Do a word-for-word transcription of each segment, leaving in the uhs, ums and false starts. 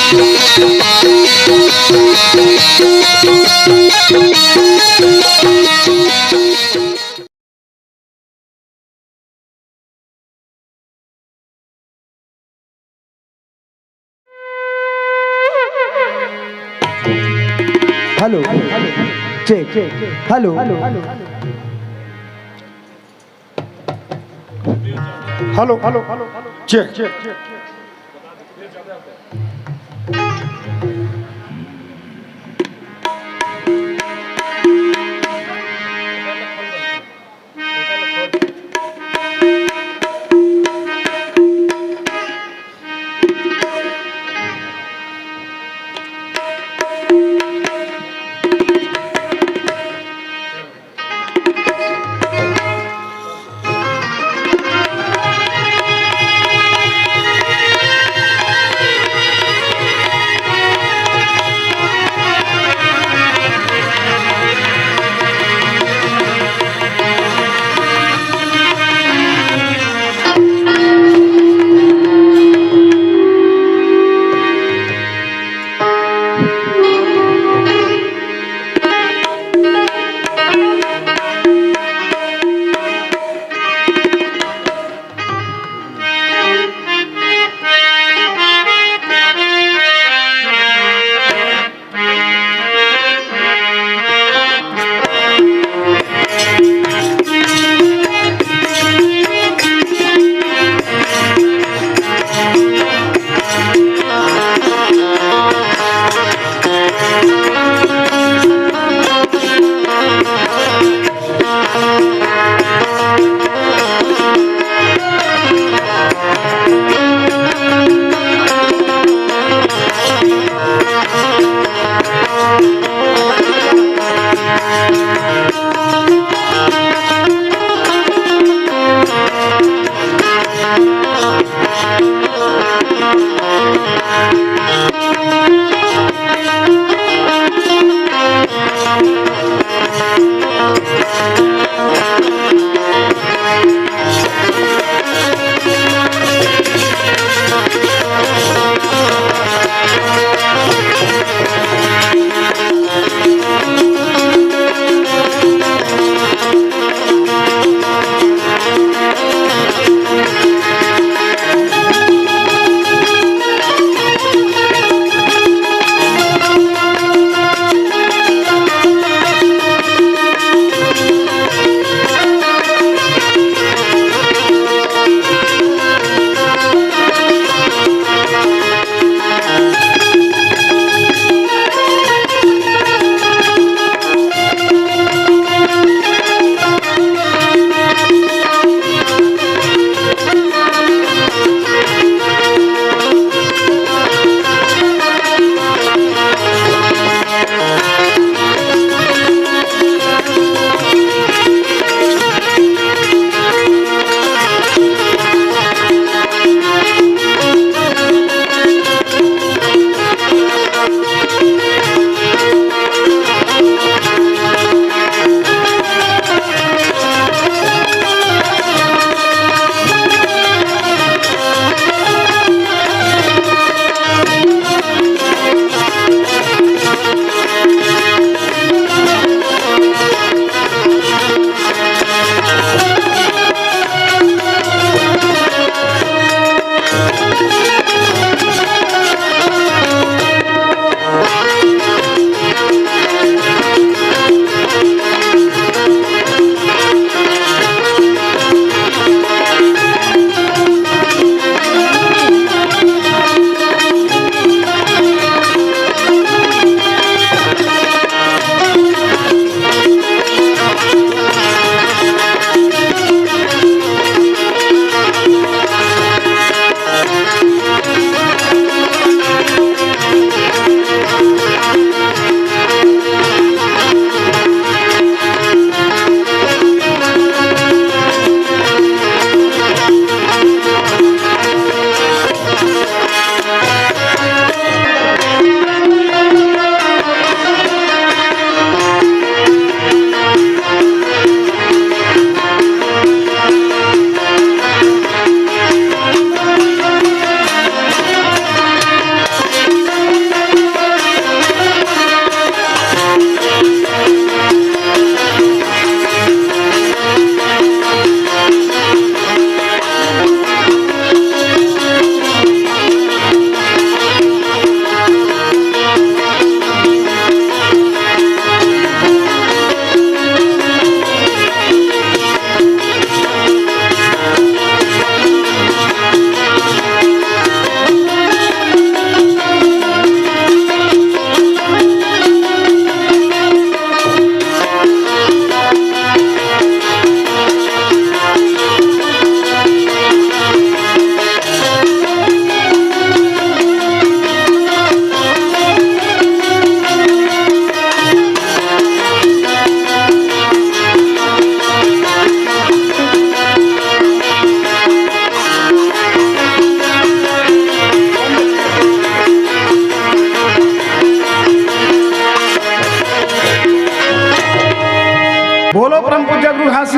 Hello, check. Hello, hello, hello, check.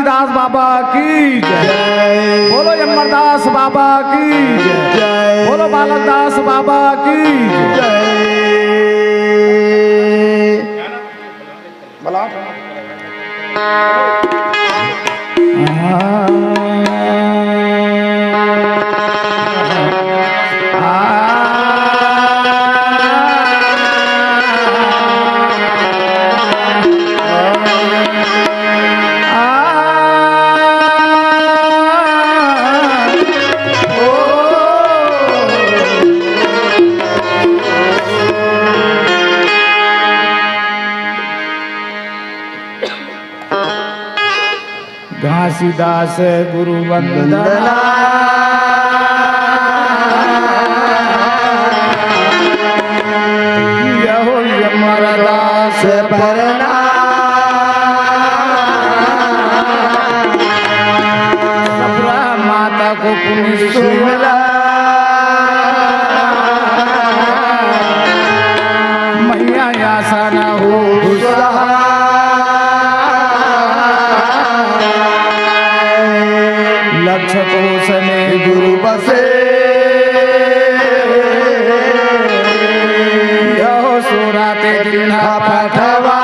Das Baba की जय। जय। बोलो अमरदास बाबा की जय। जय। बोलो बालक दास बाबा की जय। जय। घासीदास गुरु वंदना। यहो यमरदास प्रणाम। सफरा माता को पुनि सुमिला। मैया आसन हो सहाय। लक्ष कोष में गुरु बसे। यहो सुरत दीन्हा पठवा।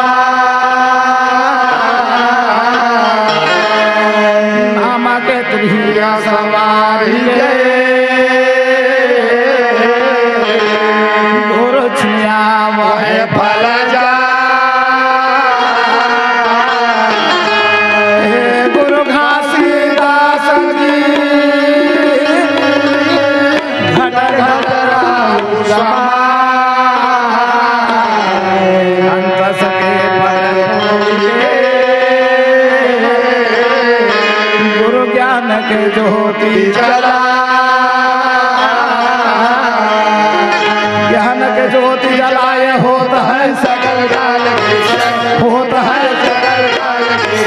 नाम के तुहिया सवारी गए। गुरु छिया वह फल जा। हे गुरु घासीदास जी, घट घट रहु समाय। अंत सके पर गुरु ज्ञान के ज्योति जला। ज्ञान के ज्योति जलाए होत है सकल काल के, होत है सकल काल के।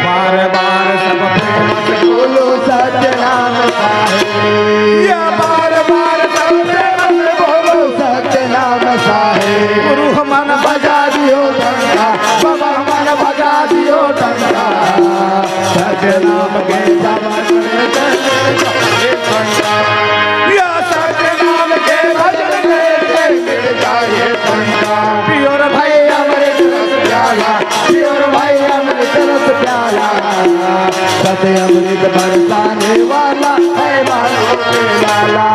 बार बार सब प्रेम से बोलो सत्य नाम साहेब। या बार बार सब प्रेम से बोलो सत्य नाम साहेब। गुरु हमन बजा दियो डंका, बाबा हमन बजा दियो डंका। सत्य नाम के भजन में चले जाए संता। या सत्य नाम के भजन में चले जाए संता। पियो रे भाई अमृत रस प्याला, पियो रे भाई अमृत रस प्याला। सत्य अमृत बरसाने वाला है मानो के लाला।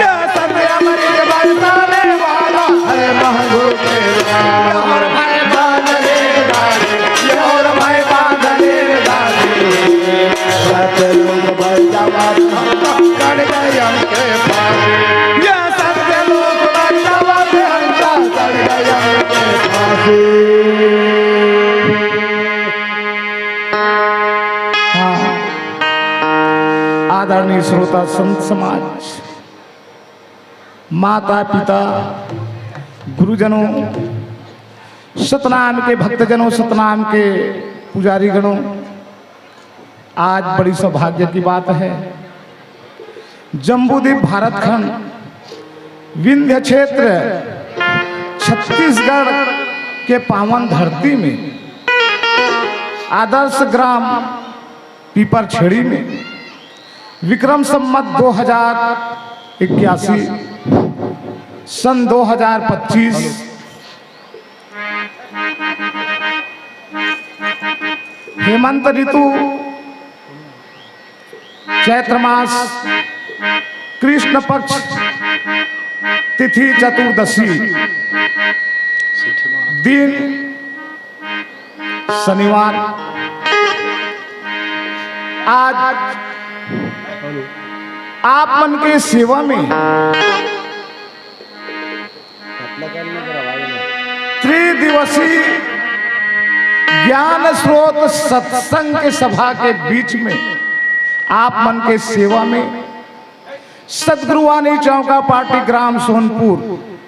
या सत्य अमृत बरसाने वाला है मानो के लाला। और भाई बांध ले दाढ़ी, ये और भाई बांध ले दाढ़ी। सत्य लोग बचावा, चढ़ गए हम के पास। ये सत्य लोग बचावा, हम चढ़ गए हम के पास। हाँ। आदरणीय श्रोता संत समाज, माता पिता, गुरुजनों, सतनाम के भक्तजनों, सतनाम के पुजारी गणों, आज बड़ी सौभाग्य की बात है, जम्बूद्वीप भारत खंड, विंध्य क्षेत्र, छत्तीसगढ़ के पावन धरती में आदर्श ग्राम पीपर छेड़ी में विक्रम संवत दो हजार इक्यासी, सन दो हजार पच्चीस, हेमंत ऋतु, चैत्र मास, कृष्ण पक्ष, तिथि चतुर्दशी, दिन शनिवार। आज आप मन के सेवा में त्रिदिवसीय ज्ञान स्रोत सत्संग के सभा के बीच में आप मन के सेवा में सतगुरुवाणी चौका पार्टी ग्राम सोनपुर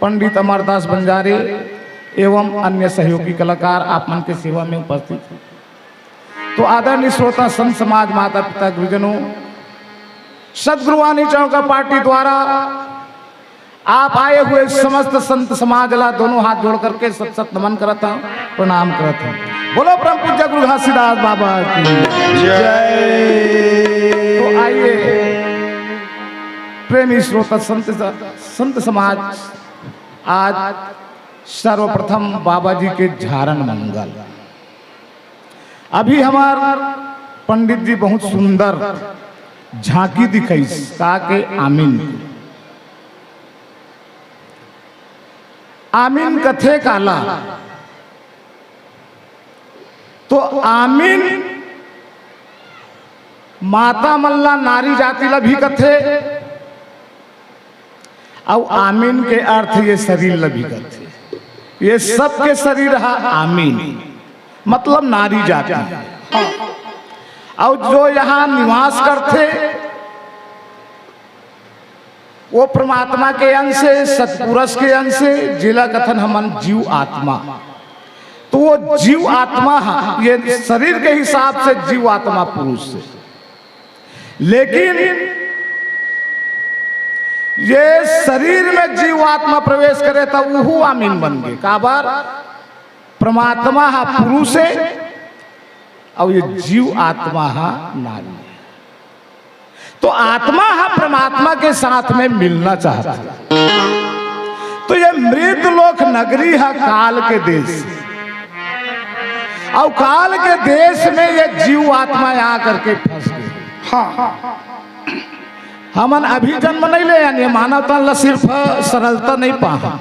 पंडित अमरदास बंजारे एवं अन्य सहयोगी कलाकार आप मन के सेवा में उपस्थित हैं। तो आदरणीय श्रोता संत समाज, माता पिता, गुरुजनों, सतगुरुवाणी चौका पार्टी द्वारा आप आए हुए समस्त संत समाज ला दोनों हाथ जोड़ करके सत सत नमन करत हूँ, प्रणाम करत हूँ। बोलो परम पूज्य घासीदास बाबा की जय। तो आइए प्रेमी श्रोता संत, संत समाज, आज सर्वप्रथम बाबा जी के झारन मंगल। अभी हमार पंडित जी बहुत सुंदर झांकी दिखाइस का के आमीन। आमीन कथे काला? तो आमीन माता मन ला, नारी जाति ला भी कथे, अउ आमीन के अर्थ ये शरीर ला भी कथे। ये सबके शरीर हा आमीन, मतलब नारी जाति। अउ जो यहाँ निवास करथे, वो परमात्मा के अंश हे, सतपुरुष के अंश हे, जेला कथन हमन जीव आत्मा। तो वो जीव आत्मा हा, ये शरीर के हिसाब से जीव आत्मा पुरुष हे, लेकिन ये शरीर में जीव आत्मा प्रवेश करे, तब उहू आमीन बन गे। काबर? परमात्मा हा पुरुष हे, अउ ये जीव आत्मा हा नारी हे। तो आत्मा हा परमात्मा के साथ में मिलना चाहता है। तो ये मृत लोक नगरी हा काल के देश, अउ काल के देश में ये जीव आत्मा आ करके फंस गे। हाँ। हमन अभी जन्म नहीं ले, यानी मानव तन ला सिर्फ सरलता नहीं पाहा।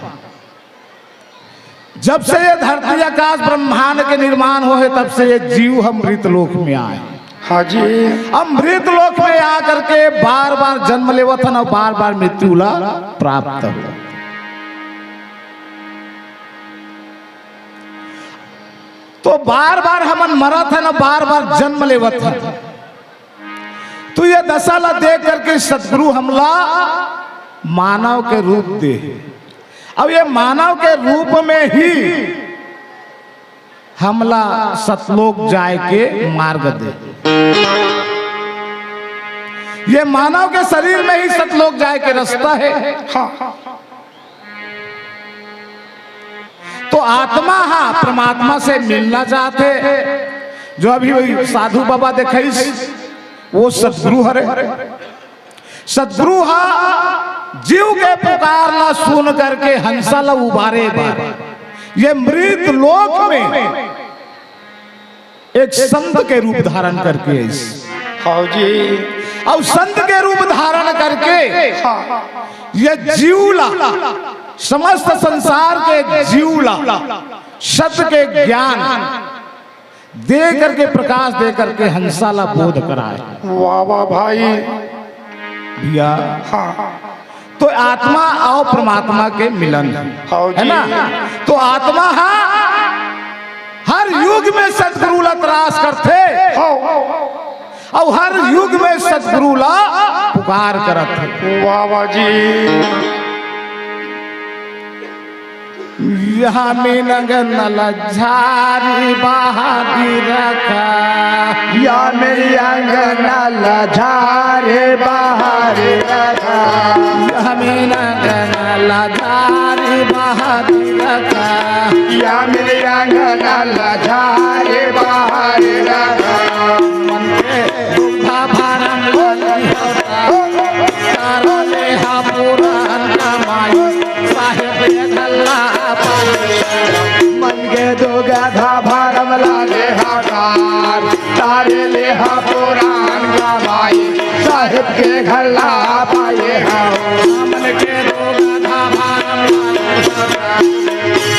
जब से ये धरती आकाश ब्रह्मांड के निर्माण होहे, तब से ये जीव हम मृत लोक में आए। हाँ जी। हम मृत लोक में आ करके बार बार जन्म लेवत हन अउ बार बार मृत्यु ला प्राप्त हो। तो बार बार हमन मरत हन अउ बार बार जन्म लेवत हन। तो ये दशा ला देख करके सतगुरु हमला मानव के रूप दे। अब ये मानव के रूप में ही हमला सतलोक जाए के मार्ग दे। ये मानव के शरीर में ही सतलोक जाए के रास्ता हे। हाँ। तो आत्मा हा परमात्मा से मिलना चाहथे। जो अभी वही साधु बाबा देखाइस, वो सतगुरु हरे। सतगुरु हा जीव के पुकार ला सुन करके हंसा ला उबारे बर ये मृत लोक में एक संत के रूप धारण करके आइस। हाँ जी। अउ संत के रूप धारण करके हाँ। ये जीव ला, समस्त संसार के जीव ला सत के ज्ञान दे करके, प्रकाश दे करके हंसा ला बोध कराए। वाह वाह भाई। भैया, हाँ। तो आत्मा अउ परमात्मा के मिलन हे, हाँ जी। ना? तो आत्मा हा हर युग में सतगुरु ला तलाश करथे। हाँ। अउ हर युग में सतगुरु ला पुकार करत हे। वाह वाह जी। या मिनंग नल झारी बहारी रखा। या मेरी अंगना ला झारे बहारे रखा। या मिनंग नल झारी बहारी रखा। या मेरी अंगना ला झारे बहारे रखा। मन के दुख भारम लागी होता। तारा ले हा पुरान कमाई, साहेब के घल्ला पानी। मन के दो गाधा भारम लागे हाकार, तारे ले हा पुरान कमाई, साहेब के घल्ला पाए हा। मन के दो गाधा भारम लागे हाकार,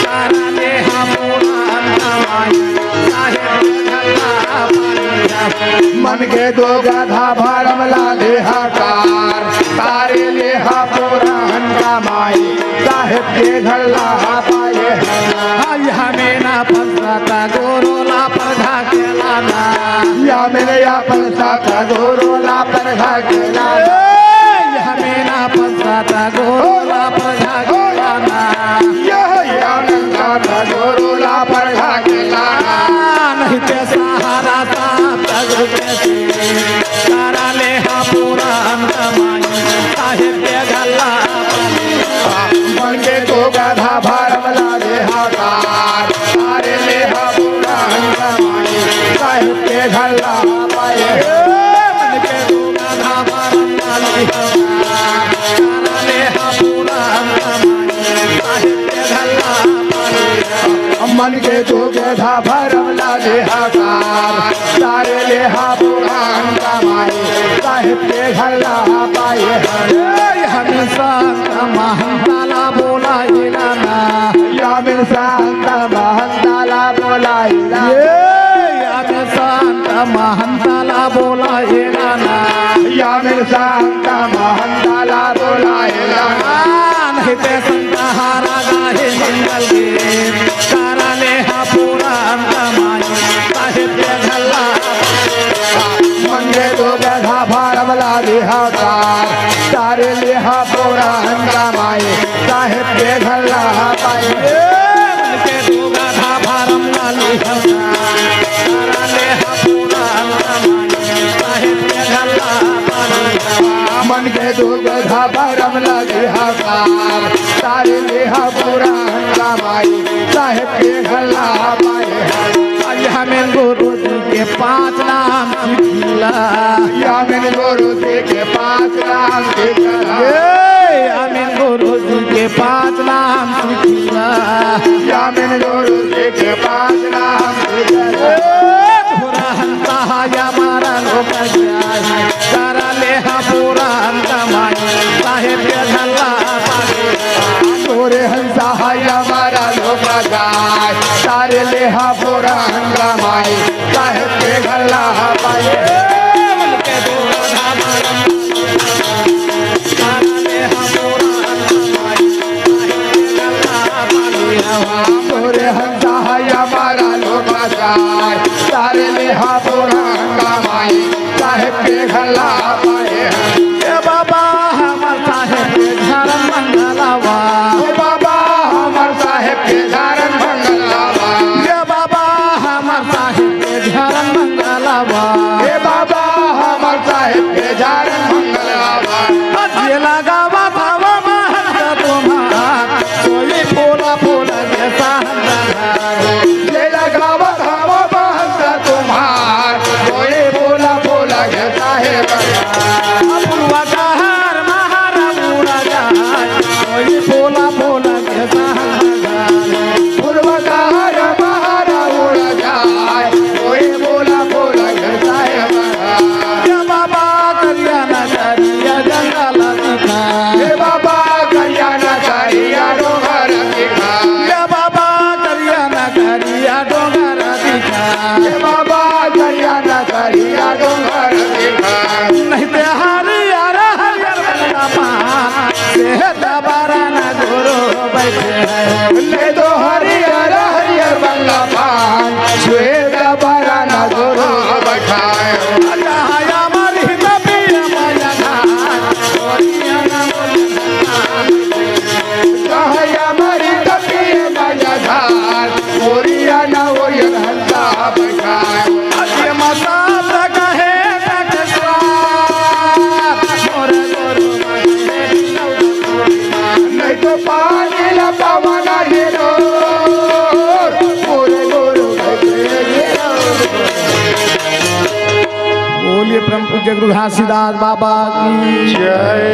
तारा ले हा पुरान कमाई, साहेब के घल्ला पाए हा। मन के दो गाधा भारम लागे हाकार, तारे ले हा पुरान कमाई, साहेब के घल्ला पाए हा। हाँ, हमें ना फंसाता गोरो ला परघा के लाना। या मेरे या फंसाता गोरो ला परघा के लाना। ए, हमें ना फंसाता गोरो ला परघा के लाना। यह या फंसाता गोरो ला परघा के लाना। नहीं ते सहारा सा तजुर्बे से तारा ले हा पुरान कमाई, साहेब के घल्ला। मन के दो गाधा भारम लागे हाकार, तारे ले हा पुरान कमाई, मन के दुख धा भरम ला लेहा सार, तारे लेहा पुरान कमाई, साहेब के घर ला पाए हन। ए, हम संत महंता ला बोलाइला ना। या मिल संत महंता ला बोलाइला। ए, हम संत महंता ला बोलाइला ना। या मिल संत महंता ला बोलाइला ना। आ, नहीं ते संत हारा गाहे मंगल गीत, तारा लेहा पुरान कमाई, साहेब के घर ला। मन के दुख धा भरम ला लेहा सार, तारे लेहा पुरान कमाई, साहेब के घर ला पाए। ए, मन के दुख धा भरम ला लेहा सार, तारा लेहा पुरान कमाई, साहेब के घर ला पाए। मन के दुख धा भरम ला लेहा सार, तारे लेहा पुरान कमाई, साहेब के घर ला पाए। आज हमें गुरु जी के पांच नाम सिखला। या मिल गुरु जी के पांच नाम सिखला। ए, हमें गुरु जी के पांच नाम सिखला। या मिल गुरु जी के पांच नाम सिखला। ए, थोड़ा हंसा है हमारा लोग जाए, तारा लेहा पुरान कमाई, साहेब के घर ला पाए। तोरे हंसा है हमारा लोग जाए, तारे लेहा पुरान कमाई, साहेब के घर ला पाए। तोरे हंसा है हमारा लोग जाए, तारे लेहा पुरान कमाई, साहेब के घर ला पाए। ए बाबा, हमर साहेब के झारन मंगलवा। ए बाबा, हमर साहेब के झारन मंगलवा। ए बाबा, हमर साहेब के झारन मंगलवा। ए बाबा, हमर साहेब के झारन मंगलवा। जे लगावा भावा महंत तुम्हार, कोई फूला फूला जैसा हम। जे लगावा भावा महंत तुम्हार, कोई फूला फूला जैसा है। फुलवा का हार महारा उड़ा जाए, कोई फूला फूला जैसा हम। फुलवा का हार महारा उड़ा जाए, कोई फूला फूला जैसा है। या बाबा करिया ना करिया जंगल दिखा। हे बाबा करिया ना करिया डोंगर दिखा। या बाबा करिया ना करिया डोंगर दिखा। हे बाबा करिया ना करिया डोंगर दिखा। नहीं ते हरियर हरियर बनला पान, से दबारा ना गुरु बैठे हैं। नहीं तो हरियर हरियर बनला पान, से दबारा ना गुरु बैठे हैं। चाहे हमारी तबीयत मजा ना, चाहे हमारी तबीयत मजा ना, ओरिया ना ओरिया हंसा बैठाए। ये मसाब कहे टकसार, मोरे गुरु नहीं तो पानी ला पवन गिरो, मोरे गुरु नहीं गिरो। बोलिए परम पूज्य गुरु घासीदास बाबा की जय।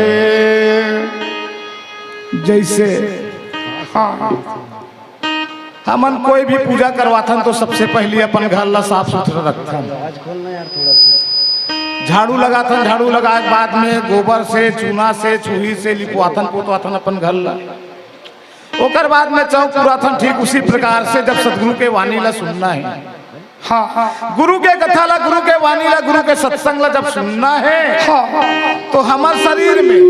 जैसे हाँ, हमन कोई भी पूजा करवाथन तो सबसे पहले अपन घर ला साफ सुथरा रखथन। झाड़ू लगाथन, झाड़ू लगाए के बाद में गोबर से, चूना से, छुही से लिपवाथन, पोतवाथन अपन घर ला। ओकर बाद में चौक पुराथन। ठीक उसी प्रकार से जब सतगुरु के वाणी ला सुनना है, हाँ, हाँ। गुरु के कथा ला, गुरु के वाणी ला, गुरु के सत्संग ला जब सुनना है, हाँ, हाँ। तो हमर शरीर में,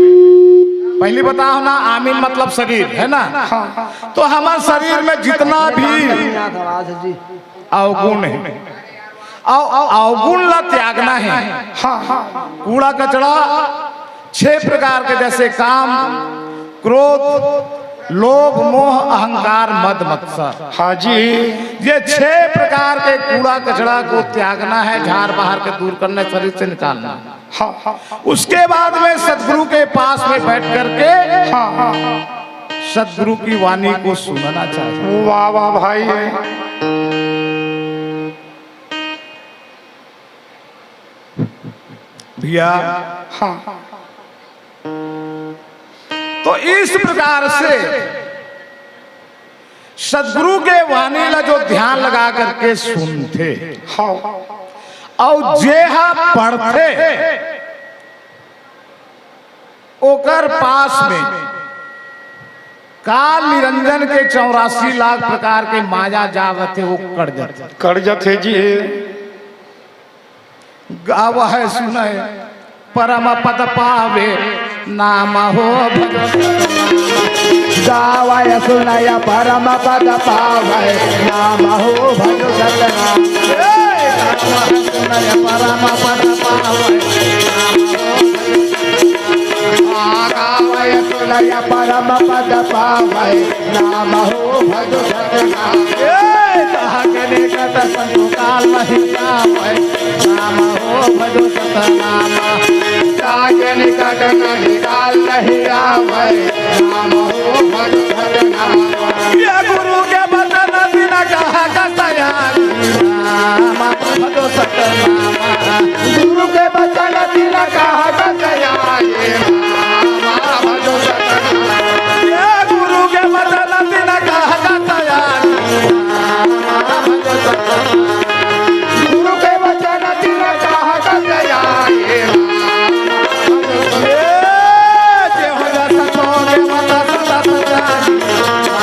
पहली बताओ ना, आमिन मतलब शरीर, है ना? हाँ, हाँ। तो हमर शरीर में जितना भी अवगुण है, अव-, अव-, अवगुण ला त्यागना है। हाँ, हाँ। कूड़ा कचरा छह प्रकार के, जैसे काम, क्रोध, लोभ, मोह, अहंकार, मद, मत्सर। हाँ जी। ये छह प्रकार के कूड़ा कचरा को त्यागना है, झाड़ बाहर के दूर करना है, शरीर से निकालना है। हाँ, हाँ। उसके बाद में सतगुरु के पास में बैठ करके हाँ, हाँ। सतगुरु की वाणी को सुनना चाहिए। वाह, वाह भाई। भैया, हाँ। तो इस प्रकार से सतगुरु के वाणी ला जो ध्यान लगा करके सुनथे, हाँ। अउ जे हा पढ़थे, ओकर पास में काल निरंजन के चौरासी लाख प्रकार के माया जाल रथे, वो कट जाथे। कट जाथे जी। गावै सुनै परम पद पावे, नाम हो भजो सतनाम। गावै सुनै परम पद पावे, नाम हो भजो सतनाम। ए, गावै सुनै परम पद पावे, नाम हो भजो सतनाम। गावै सुनै परम पद पावे, नाम हो भजो सतनाम। ए, ताके निकट संतु काल नहीं आवै, नाम हो भजो सतनाम। ताके निकट नहीं काल नहीं आवै, नाम हो भजो सतनाम। ये गुरु के बचन बिना कहा का सयान, नाम भजो सतनाम। गुरु के बचन बिना कहा का सयान, नाम भजो सतनाम। ये गुरु के बचन बिना कहा का सयान, नाम भजो सतनाम। गुरु के वचन तिलक कहत जाए। ए, जे हो जा सतो देवता सदा सदा। ए,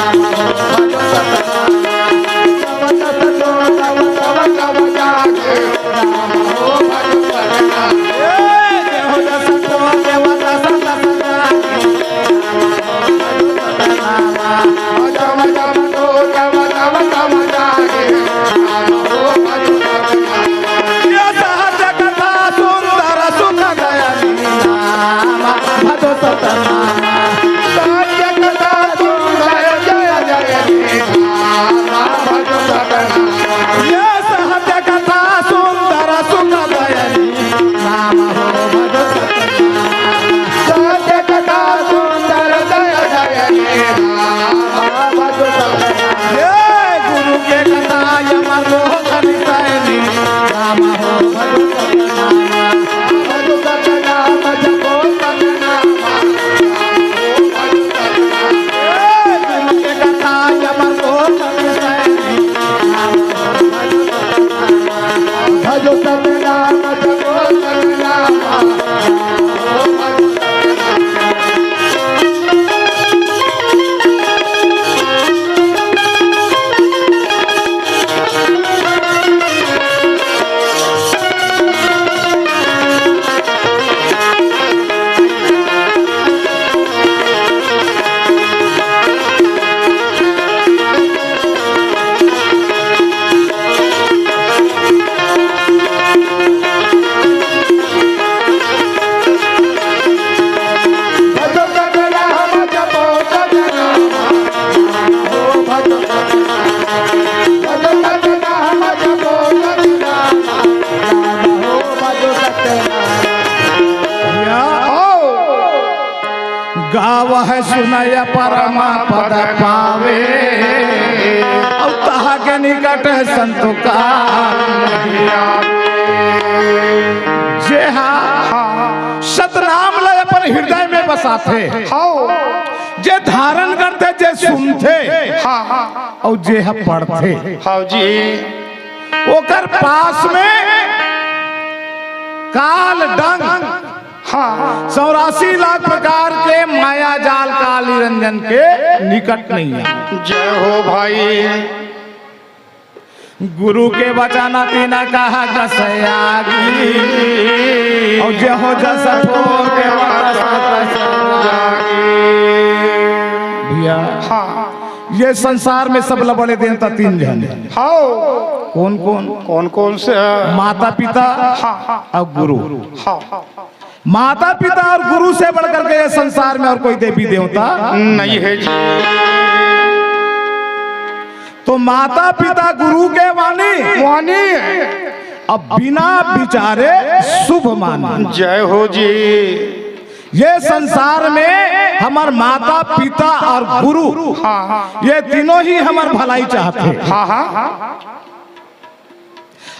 जे हो जा सतो देवता सदा सदा। नाम हो भजो सतनाम। सत्य कथा सुंदर जय जय हे राम। भजो सतनाम। ये गुरु के कथा यम लोक निसैनी। नाम हो भजो सतनाम। भजो सतनाम जपो सतनाम। ये गुरु के कथा यम लोक निसैनी। नाम हो भजो सतनाम। भजो सतनाम जपो सतनाम। या, आओ। गावह सुनय परम पद पावे, अउ तहा के निकट संतु का। जे हा, हाँ। सतनाम ल अपन हृदय में बसाथे। हाँ। जे धारण करथे, जे सुनथे, हाँ। अउ जे ह पढ़थे। हाँ जी। ओकर पास में काल डंग, हाँ। चौरासी लाख प्रकार के माया जाल काल निरंजन के निकट नहीं है। जय हो भाई। गुरु के वचन तिन कहा कस आगी, अउ जे हो जस ठोर के वचन कस आगी। भैया, हाँ। ये संसार में सबले बड़े देवता तीन झन हे। हाँ। कौन कौन? कौन कौन से? माता पिता, हाँ, हाँ। अउ गुरु। हाँ। माता पिता अउ गुरु से बढ़ करके ये संसार में अउ कोई देवी देवता नहीं हे जी। तो माता पिता गुरु के वाणी, वाणी। अब बिना विचारे शुभ मानी। जय हो जी। ये संसार में हमर माता पिता अउ गुरु, हाँ, हाँ। ये तीनों ही हमर भलाई चाहथे। हाँ, हाँ।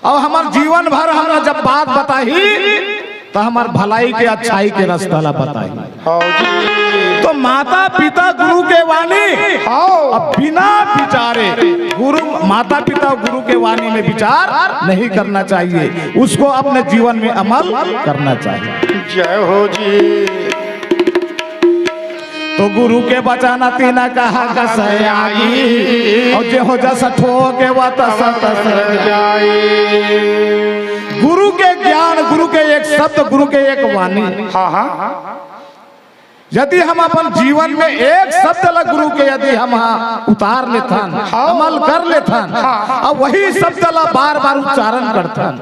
अउ हमर जीवन भर हमला जब बात बताही, त हमर भलाई के, अच्छाई के रस्ता ला बताही। हाँ जी। तो माता पिता गुरु के वाणी, हाँ। अब बिना विचार माता पिता और गुरु के वाणी में विचार नहीं करना चाहिए, उसको अपने जीवन में अमल करना चाहिए। जय हो जी। तो गुरु के बचन तीन कहा कस आगी, और जे हो जस ठोके वा तस तस जाई। गुरु के ज्ञान, गुरु के एक शब्द, गुरु के एक वाणी, हाँ हाँ। यदि हम अपन जीवन में एक शब्द ला गुरु के यदि हम हाँ उतार लेथन, हाँ। अमल कर लेथन, हाँ। अब वही शब्द ला बार बार उच्चारण करथन,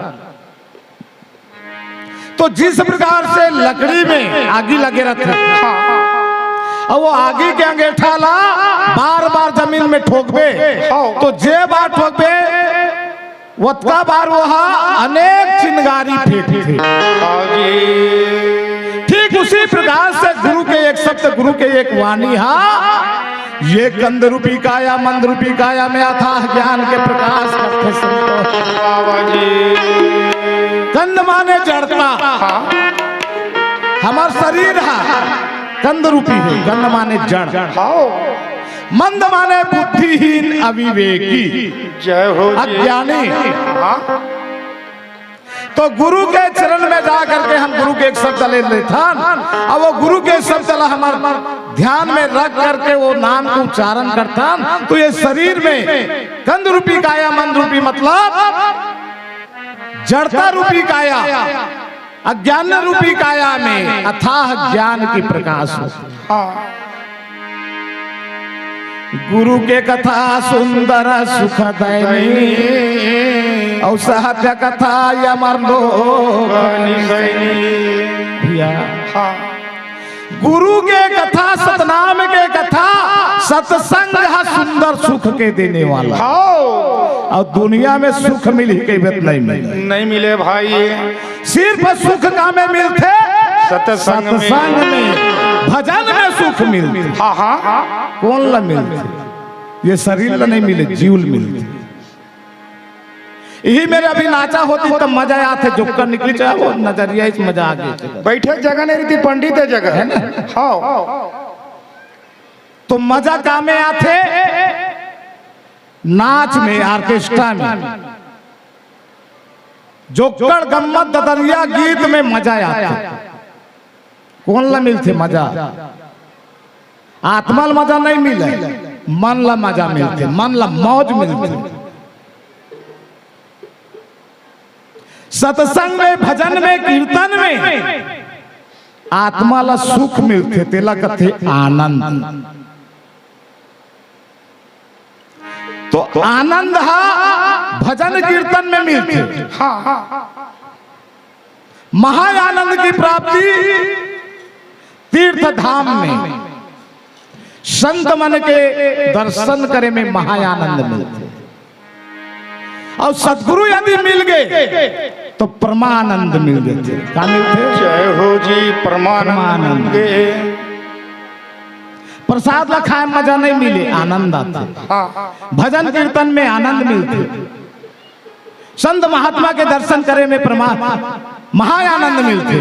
तो जिस प्रकार से लकड़ी में आगी लगे रहथे, हाँ। अब वो आगी के अंगेठा ला बार बार जमीन में ठोकबे, हाँ। तो जे बार ठोकबे, वतका बार वो हा अनेक चिंगारी फेंकथे। हाँ जी। ठीक उसी प्रकार से गुरु के एक शब्द, गुरु के एक वाणी हा, ये कंद रूपी काया, मंद रूपी काया में अथाह ज्ञान के प्रकाश करथे संतो। बाबा जी। कंद माने जड़ता। हाँ। हमर शरीर हा कंद रूपी हे, कंद माने जड़। हाँ। मंद माने बुद्धिहीन, अविवेकी, जय हो जी। अज्ञानी। हाँ। तो गुरु के चरण में जा करके हम गुरु के एक शब्द ले लेथन, अब वो गुरु के शब्द ला हमर ध्यान में रख करके वो नाम को उच्चारण करथन, तो ये शरीर में कंद रूपी काया, मंद रूपी मतलब जड़ता रूपी काया, अज्ञान रूपी काया में अथाह ज्ञान की प्रकाश हो। हाँ। गुरु के कथा सुंदर सुखदायिनी, और सत्य कथा अमर लोक निदायिनी। भैया, हाँ। गुरु के कथा, सतनाम के कथा, सत्संग हा सुंदर सुख के देने वाला। हाँ। और दुनिया में सुख मिलही कहिबे त नहीं मिले। नहीं मिले भाई। सिर्फ सुख कामे मिलथे? सत्संग में। सत्संग में, भजन में सुख मिलथे। हाँ, हाँ। कोन ला मिलथे? ये शरीर ला नहीं मिले, जीव ला मिलथे। इही मेर अभी नाचा होतिस त मजा आथे, जोक्कड़ निकलिस हे, वो नजरिया इस मजा आ गे। बइठे के जगह नहीं रहितिस, पंडित के जगह। हे ना? हाँ। तो मजा कामे आथे? नाच में, ऑर्केस्ट्रा में। जोक्कड़, गम्मत, ददरिया गीत में मजा आथे। कोन ला मिलथे मजा? आत्मा ला मजा नहीं मिले, मन ला मजा मिलथे, मन ला मौज मिलथे। सत्संग में, भजन में, कीर्तन में आत्मा ला सुख मिलथे, तेला कथे आनंद। तो आनंद हा भजन कीर्तन में मिलथे। हाँ, हाँ। महाआनंद की प्राप्ति तीर्थ धाम में, संत मन के दर्शन करे में महाआनंद मिलथे। और सतगुरु यदि मिल गे तो परमानंद मिल जाथे। का मिलथे? जय हो जी, परमानंद परमानंद। मिल गे। प्रसाद ला खाए में मजा नहीं मिले, आनंद आथे। हाँ। भजन कीर्तन में आनंद मिलथे, संत महात्मा के दर्शन करे में परमा-, महाआनंद मिलथे।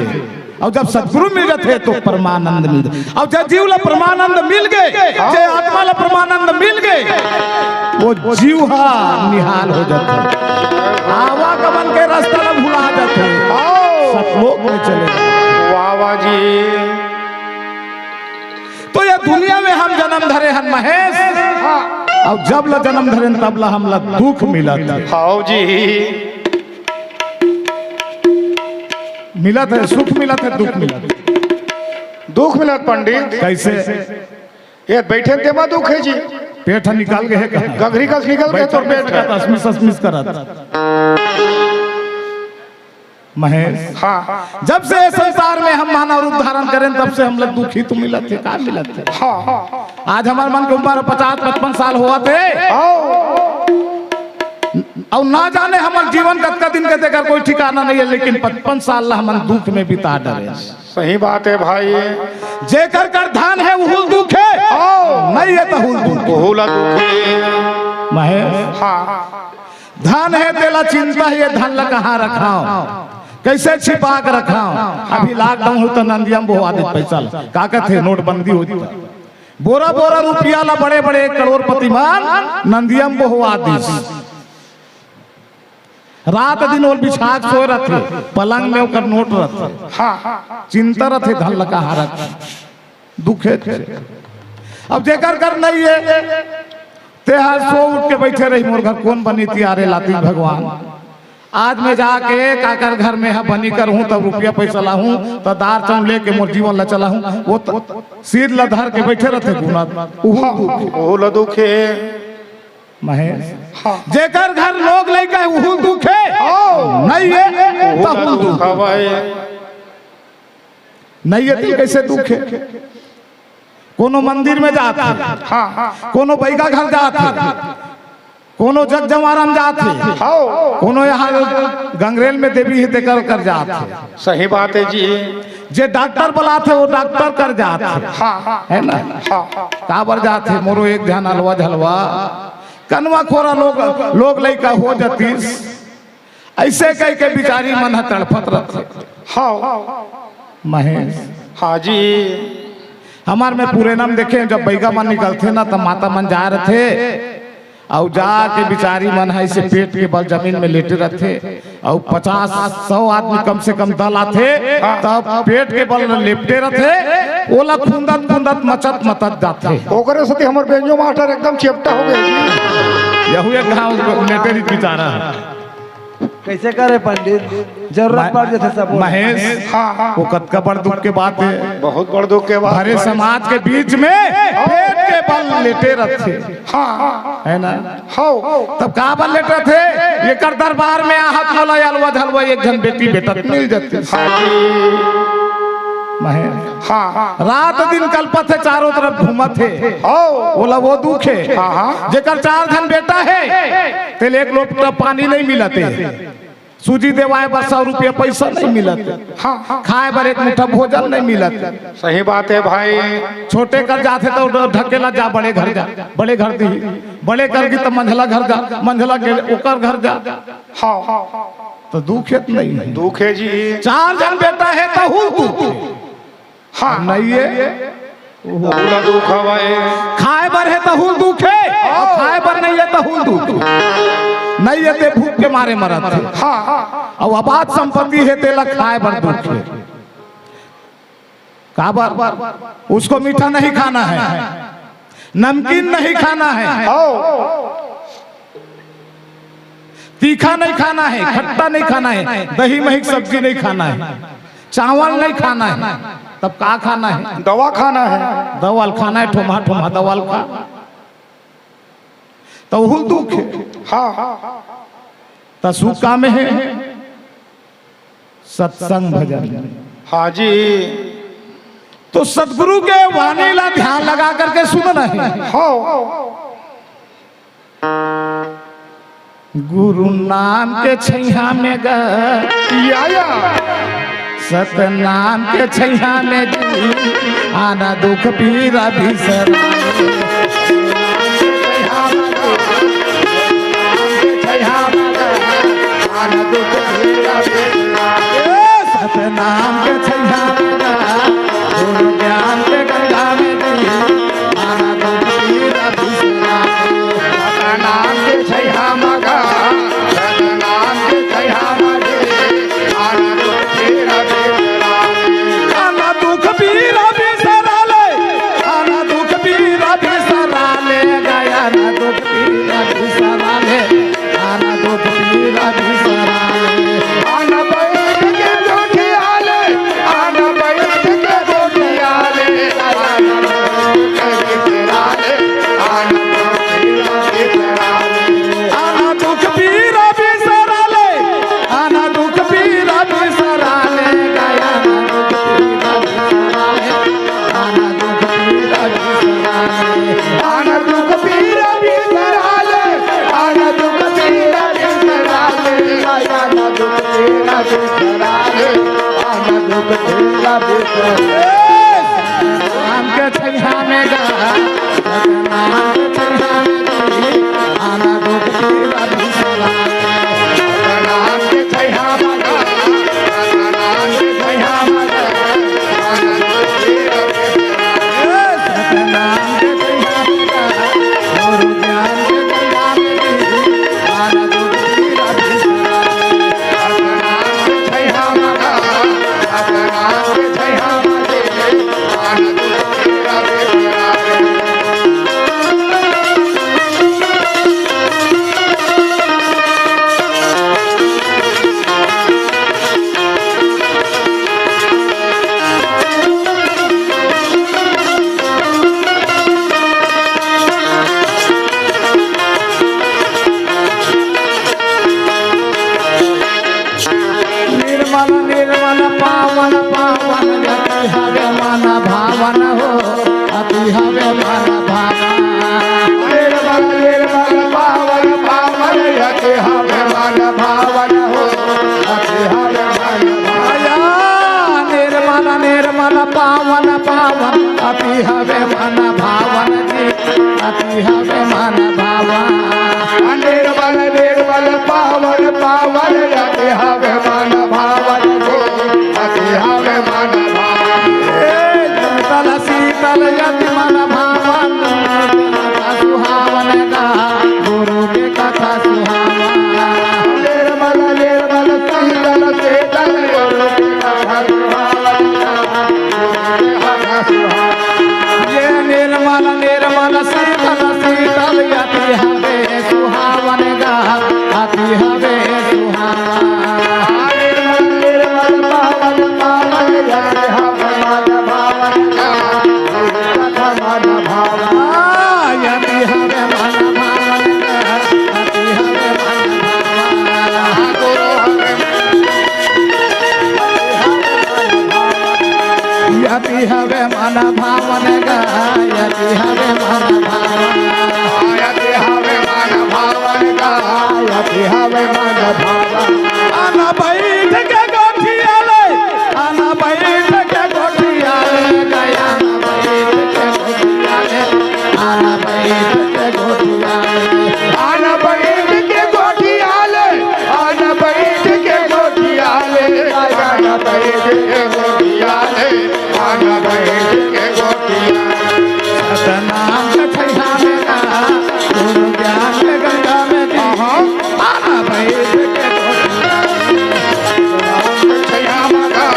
और जब सतगुरु मिल जाथे तो परमानंद मिलथे। और जब जीव ला परमानंद मिल गे, जे आत्मा ला परमानंद मिल गे, वो जीव हा निहाल हो जाथे, आवागमन के रास्ता ला भुला जाथे, सतलोक में चले जाथे। वाह वाह जी। तो ये दुनिया में हम जन्म धरे हन महेश, हाँ। और जब ला जन्म धरे हन तब ला हमला दुख मिलत हे। हाँ जी। मिलत हे, सुख मिलत हे, दुख मिलत हे। दुख मिलत पंडित। कैसे? ये बइठे तेमा दुख हे जी। पेट ह निकल गे हे कहाँ? गगरी कस निकल गे तोर पेट ह। असमिस असमिस करत। महेश, हाँ। जब से ये संसार में हम मानव रूप धारण करेन, तब से हमला दुख ही तो मिलत हे, का मिलत हे? हाँ। आज हमर मन के उम्र पचास पचपन साल होवत हे। हाँ। अउ ना जाने हमर जीवन कतका दिन के, तेकर कोई ठिकाना नहीं हे, लेकिन पचपन साल ला हमन दुख में बिता डरे। सही बात हे भाई। जेकर कर धन हे उहू ल दुख हे, हाँ। नहीं हे त उहू ल दुख हे। उहू ल दुख हे। महेश, हाँ। धन हे तेला चिंता हे, ये धन ला कहाँ रखाव, कैसे छिपा के रखाव। अभी lockdown होही त नंदिया म बोहा देत पैसा ला, का कथे, नोटबंदी होही त। बोरा बोरा रुपया ला बड़े बड़े करोड़पति मन नंदिया म बोहवा दिस। रात दिन ओला बिछा के सोए रथे, पलंग में ओकर नोट रथे। हाँ। चिंता रथे, धन लका हारत दुखे। अब जेकर घर नहीं है, ते हर सो उठ के बैठे रही, मोर घर कोन बनी तियारे लाती भगवान। आज मैं जाके काकर घर में ह बनी करहूं, तब रुपया पैसा लाहूं, त दार चाउर लेके मोर जीवन ला चलाहूं। वो त सिर ला धर के बैठे रथे गुना, उहू दुखे। ओहू ला दुखे। महेश, हाँ। जेकर घर लोग लइका है, उहू दुखे। हाँ। नहीं है, ओहू ला तहू दुख दुखे। हवय। नहीं है, तो कैसे दुखे? कोनो मंदिर में जात हे, हाँ, हाँ। कोनो बैगा घर जात हे, कोनो जगजमारा म जात हे, हाँ। कोनो यहाँ गंगरेल में देवी हे, तेकर कर जात हे। सही बात है जी। जे डॉक्टर बलात हे, वो डॉक्टर कर जात हे। हाँ, हाँ। है ना? हाँ, हाँ। काबर जात हे? मोरो एक झन अलवा झलवा कनवा खोरा लोग, लोग लइका हो जतिस। ऐसे कह के बिचारी मन ह तड़फत रथे। हाँ। महेश। हाँ जी। हमार में पुरेना म देखे, जब बैगा मन निकलथे ना, त माता मन जाए रथे, अउ जाके बिचारी मन ह ऐसे पेट के बल जमीन में लेटे रथे, अउ पचास सौ आदमी कम से कम दल आथे, हाँ। तब पेट के बल लेपटे रथे, ओला खुंदत खुंदत मचत मचत जाथे। ओकरे सेती हमर बेंजो मास्टर एकदम चेपटा हो गए जी। यहू एक घाव लेटे रही बिचारा। कैसे करे पंडित, जरूरत म-, पड़ जाथे सब। महेश, हाँ, हाँ। वो कतका बड़ दुख के बात है। बहुत बड़ दुख के बात। भरे समाज के बीच में पेट के बल लेटे रथे। हाँ, हाँ। है ना? हाँ। तब का बल लेटे रथे? एकर दरबार में आहत मोला अलवा झलवा एक झन बेटी बेटा मिल जाते। हाँ जी। महेश, हाँ, हाँ। रात दिन कलपत हे, चारों तरफ घूमत हे। हाँ। ओला वो दुख हे। हाँ, हाँ। जेकर चार झन बेटा हे, तेला एक लोटा पानी नहीं मिलत हे। सूजी देवाए बर सौ रुपया पैसा नहीं मिलत हे। हाँ, हाँ। खाए बर एक मुट्ठा भोजन नहीं मिलत हे। सही बात है भाई। छोटे कर जाथे तो ढकेला, जा बड़े घर जा, बड़े घर दी, बड़े कर दी तो मंझला घर जा, मंझला के ओकर घर जा। हाँ। तो दुख हे त नहीं हे? दुख हे जी। चार झन बेटा हे तहू दुख हे। हाँ। नहीं हे? ओहू ला दुख हवय। खाए बर हे तहू दुख हे, अउ खाए बर नहीं हे तहू दुख हे। नहीं हे ते भूख के मारे मरत हे। हाँ, हाँ। अउ अबाध संपत्ति हे तेला खाए बर दुख हे। काबर? उसको मीठा नहीं खाना है, नमकीन नहीं खाना है, हाँ। तीखा नहीं खाना है, खट्टा नहीं खाना है, दही मही के सब्जी नहीं खाना है, चावल नहीं खाना है, तब का खाना है? दवा खाना है। दवा ल खाना है, ठोम्हा ठोम्हा दवा ल खा। तो ओहू दुख हे। हाँ। त सुख का में हे? सत्संग भजन। हाँ जी। तो सतगुरु के वाणी ला ध्यान लगा करके सुनना हे। हाँ। गुरु नाम के छैया में गा, या, या। सतनाम के छैया में जी, आना दुख पीरा बिसर। सतनाम के छैया में गा, गुरु ज्ञान के गंगा में जी, आना दुख पीरा बिसर। सतनाम के छैया में गा, सतनाम के छैया में जी, आना दुख पीरा बिसरा ले। आना दुख पीरा बिसरा ले, आना दुख पीरा बिसरा ले, गया ना दुख पीरा बिसरा ले, आना दुख पीरा बिसरा ले। आना बैठ के गोठिया ले, आना बैठ के गोठिया ले, आना दुख पीरा बिसरा ले, आना दुख पीरा बिसरा ले। आना दुख पीरा बिसरा ले, आना दुख पीरा बिसरा ले, गया ना दुख पीरा बिसरा ले, आना दुख पीरा बिसरा ले। आना दुख पीरा बिसरा ले, आना दुख पीरा बिसरा ले, गया ना दुख पीरा बिसरा ले, आना दुख पीरा बिसरा ले। राम के छैया में गा, सतनाम के छैया में जी, आना दुख पीरा बिसरा ले। सतनाम के छैया में गा, सतनाम के छैया में गा, आना दुख पीरा बिसरा ले। सतनाम अति हवे मन भावन। निर्मल निर्मल पावन पावन, अति हवे मन भावन। अति हवे मन भावन। ए, शीतल शीतल अति मन भावन, सुहावन गा गुरु के कथा सुहावन। निर्मल निर्मल शीतल शीतल गुरु के कथा सुहावन। ये निर्मल निर्मल शीतल शीतल अति हवे सुहावन गा, अति हवे सुहावन। निर्मल निर्मल पावन पावन, अति हवे मन भावन गा, अति हवे मन भावन। अति हवे मन भावन गा, अति हवे मन भावन। अति हवे मन भावन गा, अति हवे मन भावन। अति हवे मन भावन गा, अति हवे मन भावन। आना बैठ के गोठिया ले, आना बैठ के गोठिया ले, आना बैठ के गोठिया ले, आना बैठ के गोठिया ले। आना बैठ के गोठिया ले, आना बैठ के गोठिया ले, आना बैठ के गोठिया ले, आना बैठ के गोठिया ले। सतनाम के छैया में ना, गुरु ज्ञान के गंगा में जी। आहा। आना बैठ के गोठिया ले। सतनाम के छैया में ना,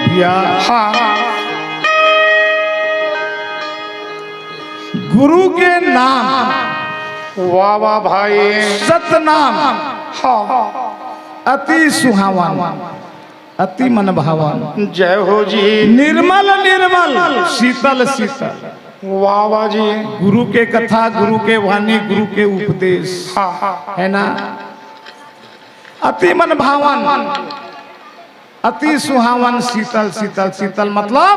भैया, हाँ। गुरु के नाम, वाह वाह भाई। सतनाम, हाँ। अति सुहावन, अति मन भावन। जय हो जी। निर्मल निर्मल, शीतल शीतल। वाह वाह जी। गुरु के कथा, गुरु के वाणी, गुरु के उपदेश, हाँ, हाँ। है ना, अति मन भावन, अति सुहावन, शीतल शीतल। शीतल मतलब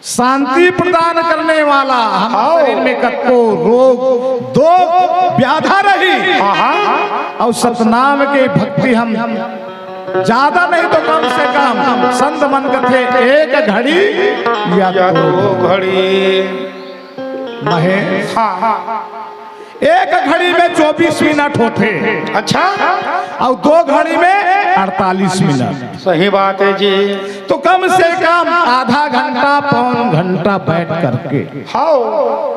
शांति प्रदान करने वाला। हम हाँ। शरीर में कतको रोग, दोग, व्याधा रही, हाँ, हाँ। और सतनाम के भक्ति हम ज्यादा नहीं तो कम से कम संत मन कथे एक घड़ी या या दो दो घड़ी। महेश, हाँ, हाँ। एक घड़ी में चौबीस मिनट होथे। अच्छा। और दो घड़ी में अड़तालीस मिनट। सही बात है जी। तो कम से कम आधा घंटा, पौन घंटा बैठ करके, हाँ।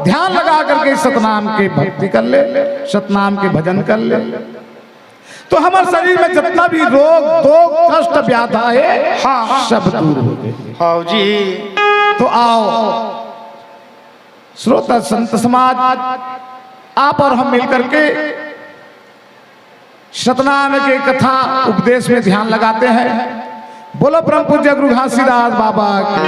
ध्यान लगा करके सतनाम के भक्ति कर ले, सतनाम के भजन कर ले। तो हमारे शरीर में जितना भी रोग, दोग, कष्ट, व्याधा है, हाँ, हाँ। सब दूर हो जाए। हाँ जी। तो आओ श्रोता संत समाज, आप और हम मिलकर के सतनाम के कथा उपदेश में ध्यान लगाते हैं। बोलो परम पूज्य गुरु घासीदास बाबा की।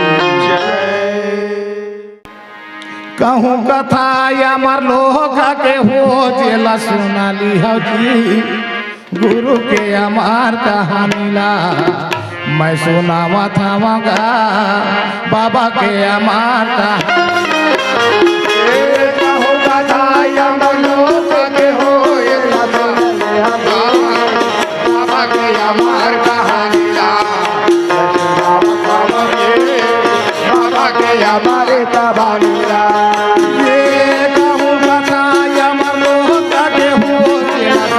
कहूँ कथा अमर लोक के हो, जेला सुना लिहव जी गुरु के अमर कहानी ला। मैं सुनावत हवं गा बाबा के अमर कहानी। कहूँ कथा अमर लोक के हो, जेला सुना लिहव जी बाबा के अमर कहानी ला। बाबा के अमर कहानी ला। ये कहूँ कथा अमर लोक के हो, जेला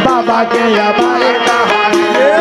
बाबा के हमारे कहानी।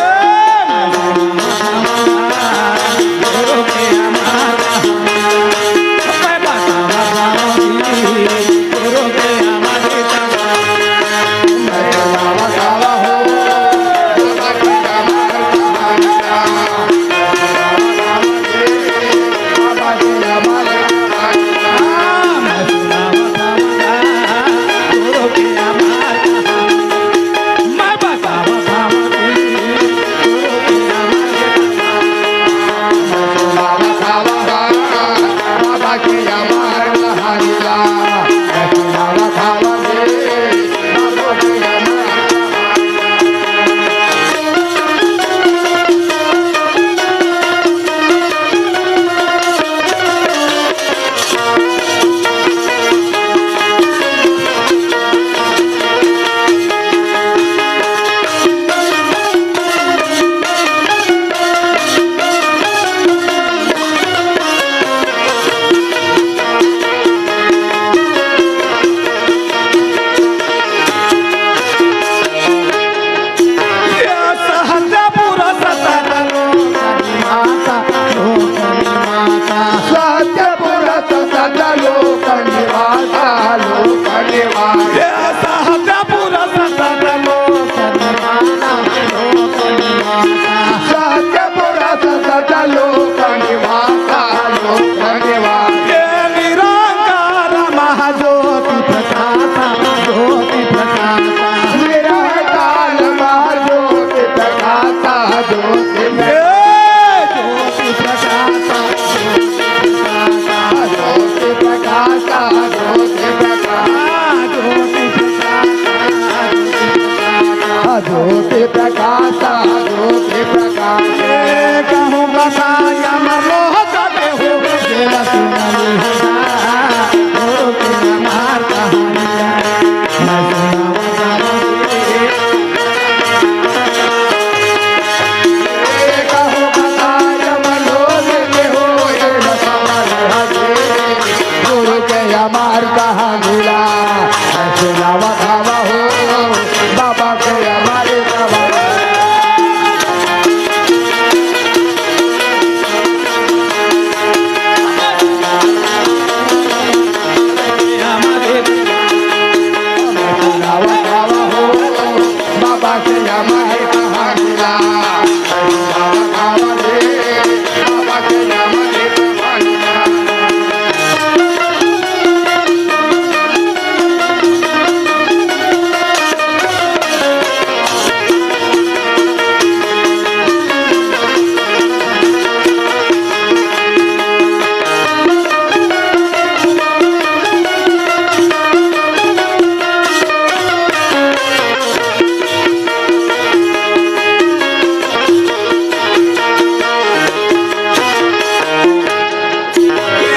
सत्यपुरुष सतलोक निवासा, लोक निवासा। हे निरंकार महाज्योति प्रकाशा, ज्योति प्रकाशा। निरंकार महाज्योति प्रकाशा, ज्योति हे ज्योति प्रकाशा, ज्योति प्रकाशा, ज्योति प्रकाशा। ज्योति प्रकाशा, ज्योति प्रकाशा, ज्योति प्रकाशा, ज्योति प्रकाशा। कहूँ बताय अमर लोक के हो, जेला सुनली हटा, गुरु के हमार कहानिया। मैं सुनावा सावन जी। कहूँ बताय अमर लोक के हो, जेला सुनली हटा, गुरु के हमार कहानिया। सुनावा धावा हो, बाबा के हमारे बाबा। सुनावा धावा हो, बाबा के हमारे कहानिया। सुनावा धावा रे, बाबा के हमारे कहानिया।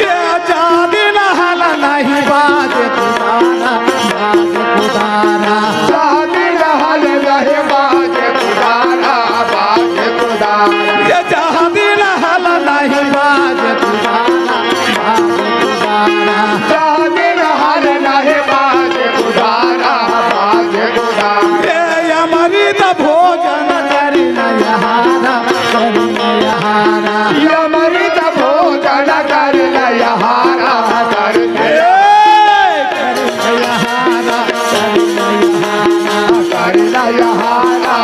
ये जादिन हल नहीं बाजे कुदारा, बाजे कुदारा। जादिन हल नहीं बाजे कुदारा, बाजे कुदारा। ये जादिन हल नहीं बाजे कुदारा, बाजे कुदारा। जादिन हल नहीं बाजे कुदारा, बाजे कुदारा। ये अमृत भोजन करिन यहारा, करिन यहारा। अमृत भोजन करिन यहारा, करिन यहारा, करिन यहारा, करिन यहारा,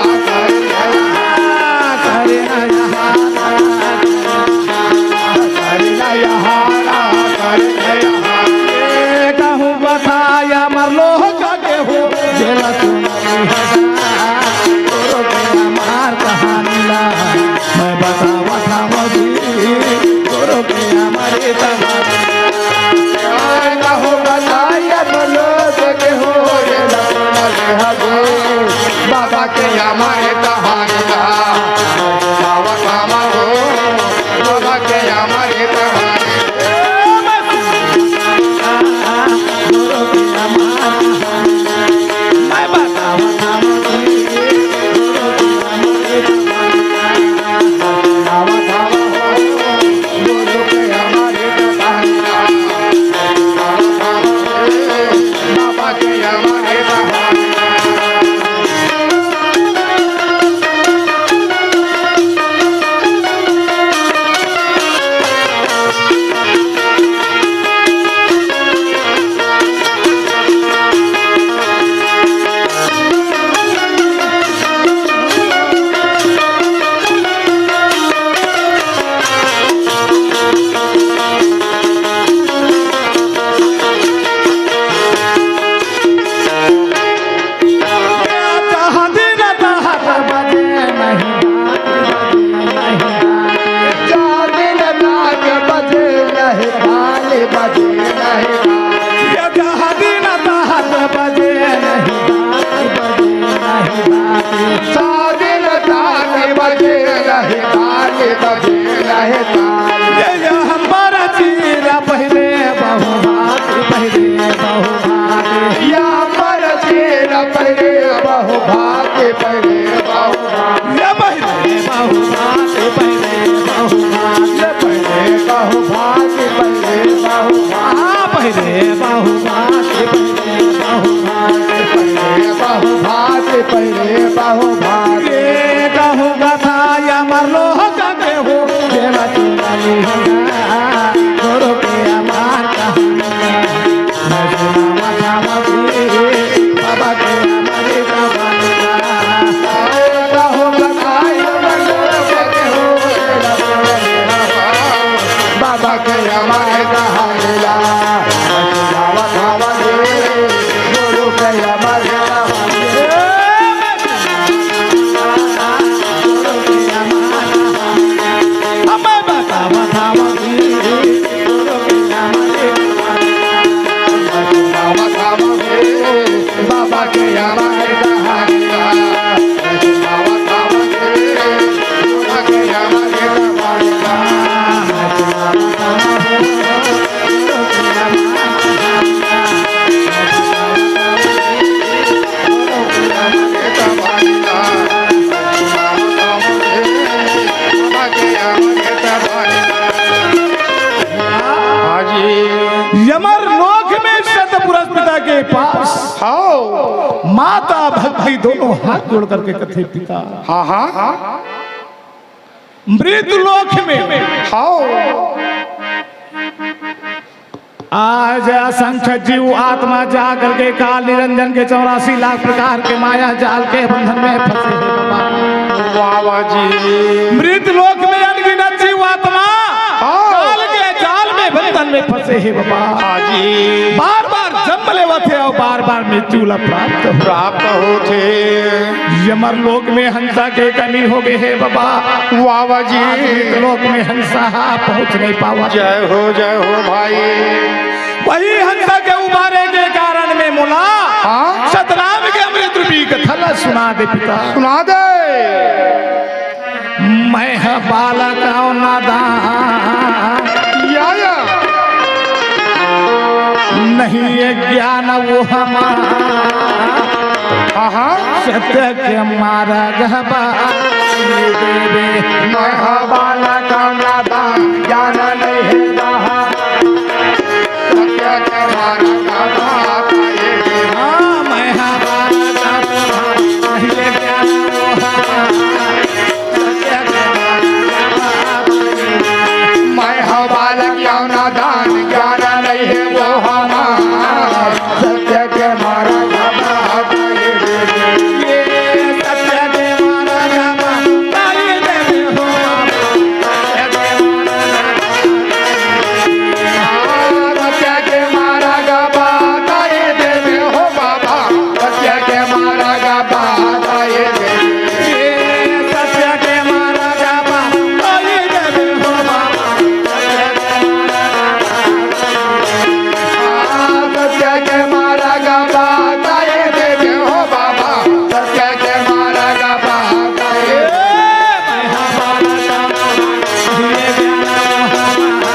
करिन यहारा। करिन यहारा, करिन यहारा। कहूँ बताय अमर लोक के हो, जेला सुनली हटा, गुरु के हमार कहानिया। मैं बतावा धावा जी, गुरु के हमारे तमाम। कहूँ बताय अमर लोक के हो, जेला सुनली हटा, बाबा के हमारे कहानिया। बतावा धावा हो, बाबा के हमारे कहानी। ये, ये हमर चीरा पहिरे बहुभाग, पहिरे बहुभाग। ये हमर चीरा पहिरे बहुभाग, पहिरे बहुभाग। ये पहिरे बहुभाग, पहिरे बहुभाग। ये पहिरे बहुभाग, पहिरे बहुभाग। हाँ, पहिरे बहुभाग, पहिरे बहुभाग। पहिरे बहुभाग, पहिरे बहुभाग। ये कहूँ कथा या मरलो हो जाते हो, जेला दोनों हाथ जोड़ करके कथे, पिता, हाँ, हाँ। मृत लोक में, हाँ। आज असंख्य जीव आत्मा जा करके काल निरंजन के चौरासी लाख प्रकार के माया जाल के बंधन में फंसे हैं बाबा। वाह, वाह जी। मृत लोक में अनगिनत जीव आत्मा हाँ। काल के जाल में बंधन में फंसे हैं बाबा। हाँ जी। बार बार जन्म लेवत हे अउ बार बार मृत्यु ला प्राप्त हो। प्राप्त होथे। यमर लोक में हंसा के कमी हो गए हे बाबा। वाह, वाह जी। आज मृत लोक में हंसा हा पहुंच नहीं पावा। जय हो, जय हो भाई। वही हंसा के उबारे के कारण में मोला हाँ? सतनाम के अमृत रूपी कथा ला सुना दे पिता। सुना दे। मैं ह बालक अउ नादान। या, या। नहीं ये ज्ञान वो हमार। हाँ, हाँ। सत्य के मार्ग बताई देबे। मैं ह बालक अउ नादान, ज्ञान नहीं है जहाँ। सत्य के मार्ग बताई देबे। हाँ, मैं ह बालक अउ नादान, नहीं ये ज्ञान वो हमार। मैं ह बालक अउ नादान, ज्ञान नहीं है वो हमार। सत्य के मार्ग बताई देबे। ये सत्य के मार्ग बताई देबे हो। सत्य के मार्ग सत्य के मार्ग बताए देबे हो बाबा, सत्य के मार्ग बताए देबे। ए, सत्य के मार्ग बताए देबे हो बाबा, सत्य के मार्ग बताए देबे। आ, सत्य के मार्ग बताए देबे हो बाबा, सत्य के मार्ग बताए देबे। ए,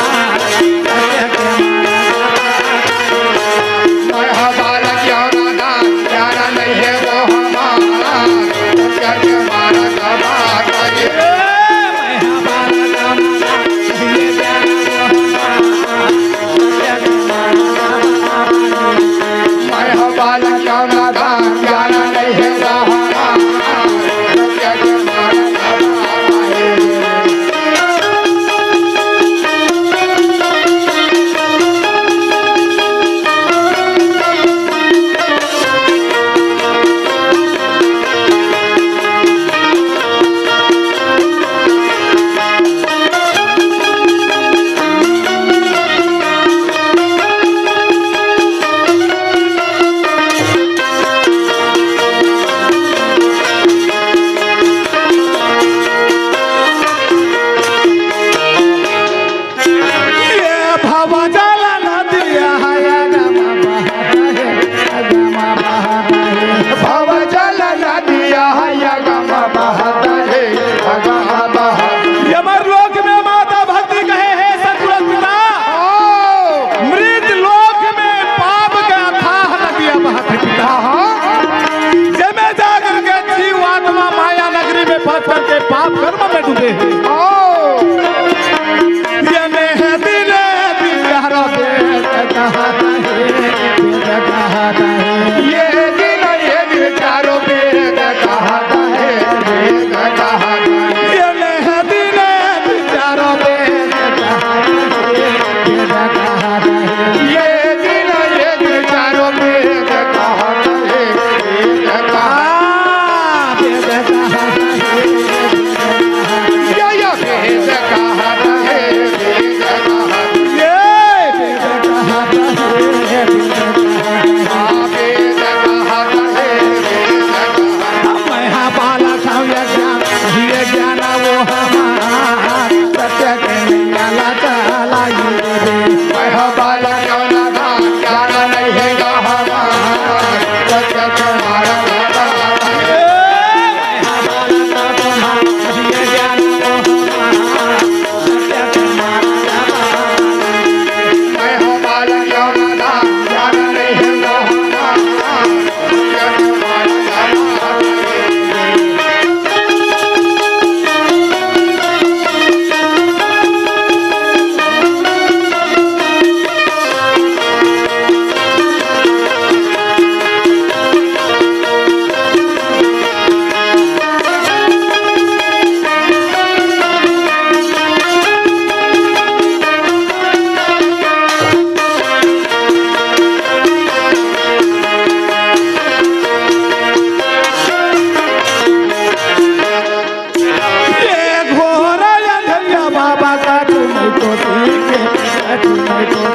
ये भव जल नदिया है अगम बहत है, अगम बहत है। भव जल नदिया है अगम बहत है, अगम बहत है। यमर लोक में माता भक्ति कहे हे सतगुरु पिता। हाँ। मृत लोक में पाप के अथाह नदिया बहत है पिता। हाँ। जेमे जाकर के जीव आत्मा माया नगरी में फंस करके पाप कर्म में डूबे हैं। हाँ। ये मेहंदी ने भी प्यारा वेद कहा है, वेद कहा है। ये दिन, ये दिन चारों वेद कहा है, वेद कहा है। ये मेहंदी ने भी चारों वेद कहा है, वेद कहा है। ये दिन, ये दिन चारों वेद कहा है, वेद कहा है। वेद कहा है। ये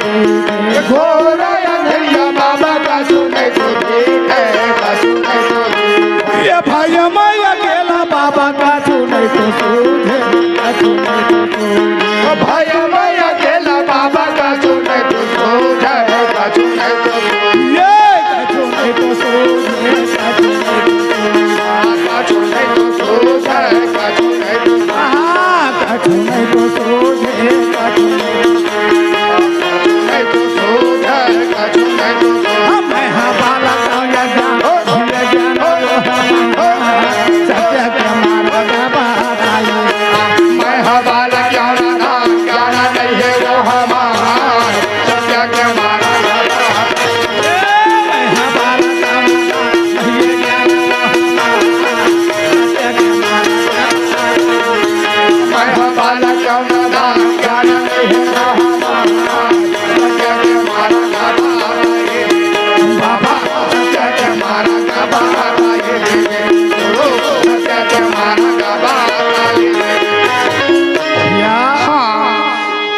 घोर अंधरिया बाबा का सुने तो दीन है, का सुने तो दीन है। ये भाई मैं अकेला बाबा का सुने तो सूझे, का सुने तो सूझे। ओ भाई मैं अकेला बाबा का सुने तो सूझे, का सुने तो सूझे। ये का सुने तो सूझे, का सुने तो सूझे। का सुने तो सूझे, का सुने तो सूझे। हाँ, का सुने तो सूझे, का सुने तो सूझे।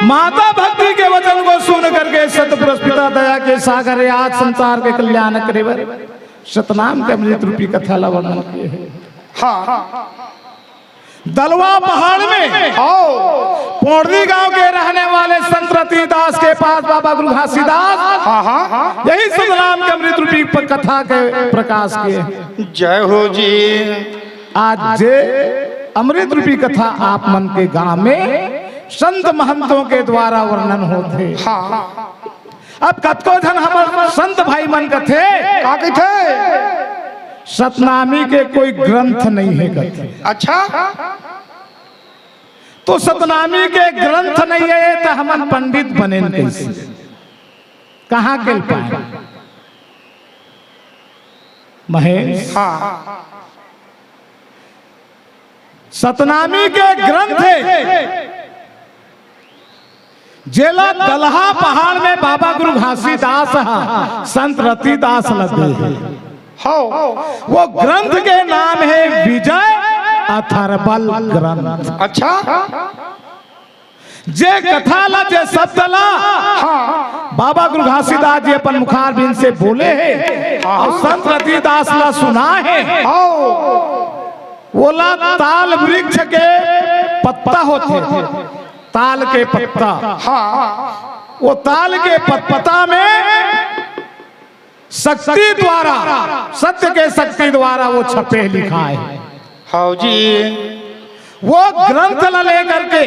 माता भक्ति के वचन को सुन करके सतपुरुष पिता दया के सागर आज संसार के कल्याण करे बर सतनाम के अमृत रूपी कथा ला वर्णन किए हैं। हाँ। दलवा पहाड़ में आओ। पोड़री गांव के रहने वाले संत रतिदास के पास बाबा गुरु घासीदास हाँ, हाँ। यही सतनाम के अमृत रूपी प-, कथा के प्रकाश किए। जय हो जी। आज जे अमृत रूपी कथा आप मन के गांव में संत महंतों के द्वारा वर्णन होथे। हाँ। अब कतको झन हमर संत भाई मन कथे, का कथे? सतनामी के कोई ग्रंथ नहीं है कथे। अच्छा। तो सतनामी के ग्रंथ नहीं है, तो हमन पंडित बनेन कैसे? कहाँ के पाए? महेश। हाँ। सतनामी के ग्रंथ है, जेला दलहा पहाड़ में बाबा गुरु घासीदास ह संत रतिदास ल दे हे। हौ। वो ग्रंथ के नाम है विजय अथर्वल ग्रंथ। अच्छा। जे कथा ला, जे शब्द ला हाँ। बाबा गुरु घासीदास जी अपन मुखारबिंद से बोले हे हाँ। और संत रतिदास ला सुना हे। हौ। ओला ताल वृक्ष के पत्ता होथे, ताल के पत्ता। हाँ। वो ताल के पत्ता में शक्ति द्वारा, सत्य के शक्ति द्वारा वो छपे लिखा है। हाँ जी। वो ग्रंथ ला लेकर के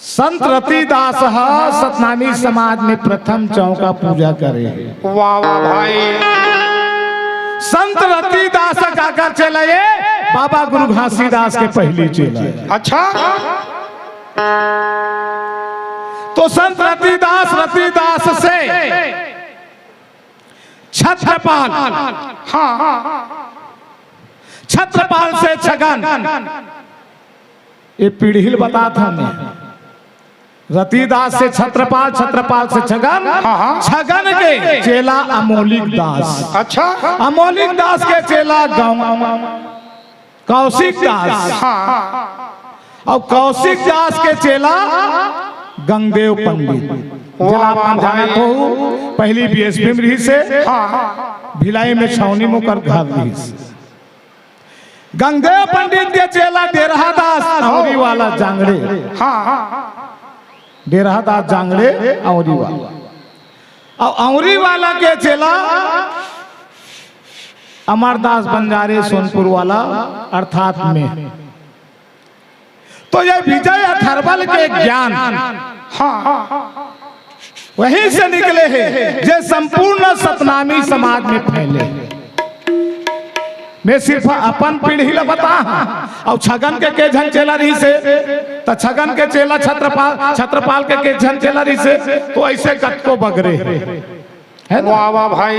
संत रतिदास ह सतनामी समाज में प्रथम चौका पूजा करे। वाह, वाह भाई। संत रतिदास ह काकर चेला ये? बाबा गुरु घासीदास के पहली चेला। अच्छा। तो संत रतिदास, रतिदास से छत्रपाल, हाँ, छत्रपाल से छगन, ये पीढ़ी ल बतात हन। रतिदास से छत्रपाल, छत्रपाल से छगन, हाँ, हाँ। छगन के चेला अमोलिक दास। अच्छा। अमोलिक दास के चेला गौ-, कौशिक दास। हाँ। और कौशिक दास के चेला गंगदेव पंडित। वाह, जेला वाह, अपन जानत भाई। हो, पहली बीएसपी में रहिस हे, हाँ, हाँ। भिलाई में छावनी में ओकर घर रहिस। गंगदेव पंडित के चेला डेरहा दास, औरी वाला जांगड़े। हाँ, हाँ। डेरहा दास जांगड़े, औरी वाला। और औरी वाला के चेला अमरदास बंजारे सोनपुर वाला, अर्थात मैं। तो ये विजय अथर्वल के ज्ञान, हाँ, वहीं से निकले हे, जे संपूर्ण सतनामी समाज में फैले। मैं सिर्फ अपन पीढ़ी ला बता हूँ, और छगन के के झन चेला रहिस हे, त छगन के चेला छत्रपाल, छत्रपाल के के झन चेला रहिस हे, तो ऐसे कतको बगरे हे। है ना? वाह, वाह भाई।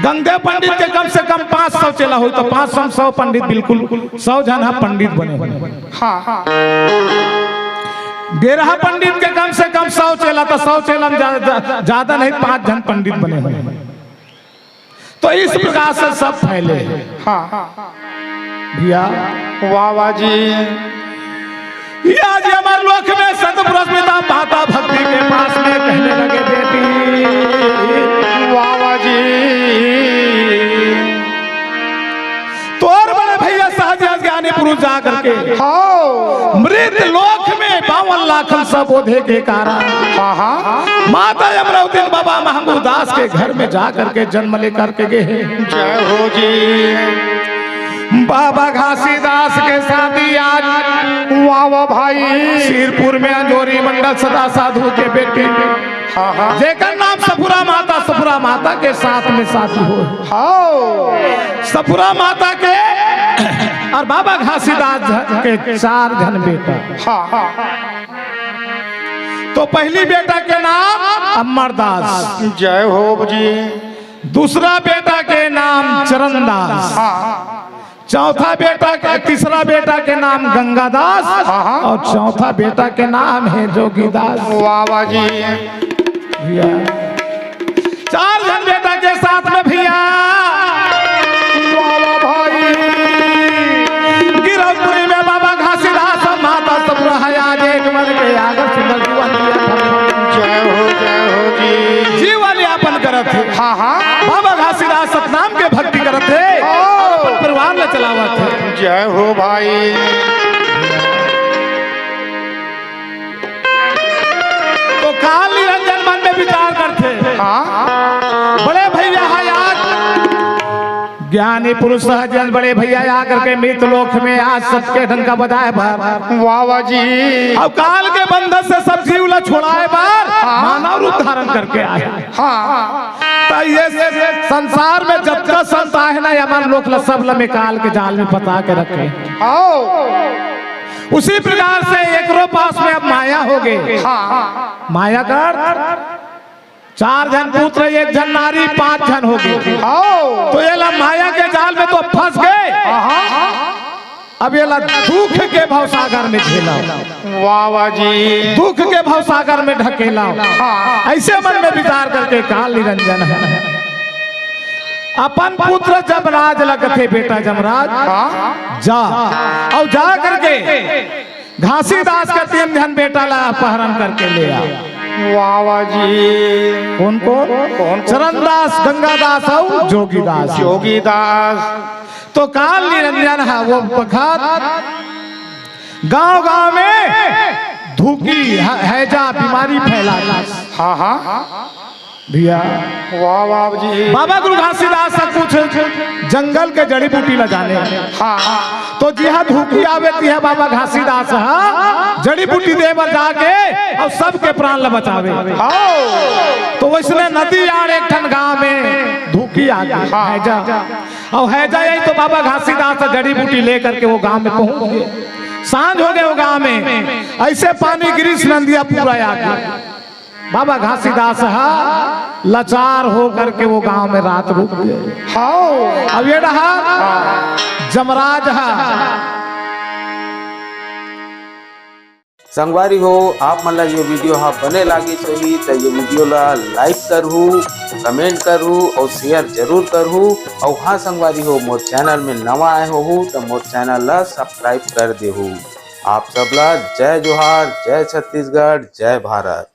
गंगदेव पंडित के कम से कम पाँच सौ चेला होई, तो पाँच सौ, सौ पंडित, बिल्कुल सौ झन ह पंडित बने होई। हाँ, हाँ। डेरहा पंडित के कम से कम सौ चेला, तो सौ चेला में जा-, जा-, ज्यादा नहीं, पाँच झन पंडित बने होई। तो इस प्रकार से सब फैले। हाँ, हाँ। भैया। वाह, वाह जी। या जी अमर लोक में संत पुरुष पिता माता भक्ति के पास में कहने लगे, बेटी, वाह, वाह जी। तोर बड़े भैया सहज ज्ञानी पुरुष जा करके, हाँ। मृत लोक में बावन लाखन सब ओधे के कारण, हाँ, हाँ। माता अमरौतिन बाबा महंगू दास के घर में जा करके जन्म लेकर के गए हैं। जय हो जी। बाबा घासीदास के शादी आज, वाह, वाह भाई। सिरपुर में अंजोरी मंडल सदा साधु के बेटी, हाँ, हाँ। जेकर नाम सफुरा माता, सफुरा माता के साथ में शादी हो। हाँ। सफुरा माता के और बाबा घासीदास के चार झन बेटा। हाँ, हाँ। तो पहली बेटा के नाम अमरदास। जय हो जी। दूसरा बेटा के नाम चरणदास। हाँ। चौथा बेटा के, तीसरा बेटा के नाम गंगादास। हाँ, हाँ। और चौथा बेटा के नाम है जोगीदास। वाह, वाह जी। भैया, चार झन बेटा के साथ में भैया, वाह, वाह भाई। गिरौदपुरी में बाबा घासीदास और माता सफुरा आज एक मन के आगे सुंदर जीवन जिया था। जय हो, जय हो जी। जीवन यापन करत हे। हाँ, हाँ। बाबा घासीदास सतनाम के भक्ति करत हे। ओ। और अपन परिवार ल चलावत हे। जय हो भाई। तो काल निरंजन मन में विचार करथे। हाँ। बड़े भैया हा यार, ज्ञानी पुरुष सहजन बड़े भैया आ करके मृत लोक में आज सबके डंका बजाए बर, वाह, वाह जी। अब काल के बंधन से सब जीव ला छुड़ाए बर हाँ। मानव रूप धारण करके आए। हाँ। तो ये संसार में जतका संत आए ना, अमर लोक ला सब ला में काल के जाल में फंसा के रखे। आओ। उसी प्रकार से एकरो पास में अब माया हो गए। हाँ। माया का अर्थ, चार झन पुत्र, एक झन नारी, पांच झन हो गए। आओ। तो ये ला माया के जाल में तो फंस गए। हाँ। अब ये ला दुख के भवसागर में झेला। वाह, वाह जी। दुख के भवसागर में ढकेला। हाँ। ऐसे मन में विचार करके काल निरंजन है। अपन पुत्र जमराज ला कथे, बेटा जमराज, हाँ। जा, और जा करके घासीदास के तीन झन बेटा ला अपहरण करके ले आ। वाह, वाह जी। कौन, कौन? कौन, कौन? चरणदास, गंगादास और जोगीदास। जोगीदास। तो काल निरंजन है वो बखत गांव गांव में धूकी है, हैजा बीमारी फैला। हाँ, हाँ। भैया। वाह, वाह जी। बाबा गुरु घासीदास ह कुछ जंगल के जड़ी बूटी ला जाने। हाँ। तो जिहा धूकी आवे तिहा बाबा घासीदास ह जड़ी बूटी दे बर जाके और सबके प्राण ला बचावे। हाँ। तो वैसने नदी आड़ एक ठन गांव में धूकी आ गई, हाँ। हैजा। और हैजा यही तो बाबा घासीदास ह जड़ी बूटी लेकर के वो गांव में पहुंच गए। सांझ हो गए वो गांव में, ऐसे पानी गिरिस नंदिया पूरा आ गया। बाबा घासीदास ह लाचार हो करके वो गांव में रात रुक गए। हाँ। अब ये रहा जमराज ह। संगवारी हो, आप मन ला ये video ह बने लागिस होही त ये video ला like करहू, comment करहू और share जरूर करहू। और हाँ संगवारी हो, मोर channel में नवा आए होहू त मोर channel ला subscribe कर देहू। आप सब ला जय जोहार, जय छत्तीसगढ़, जय भारत।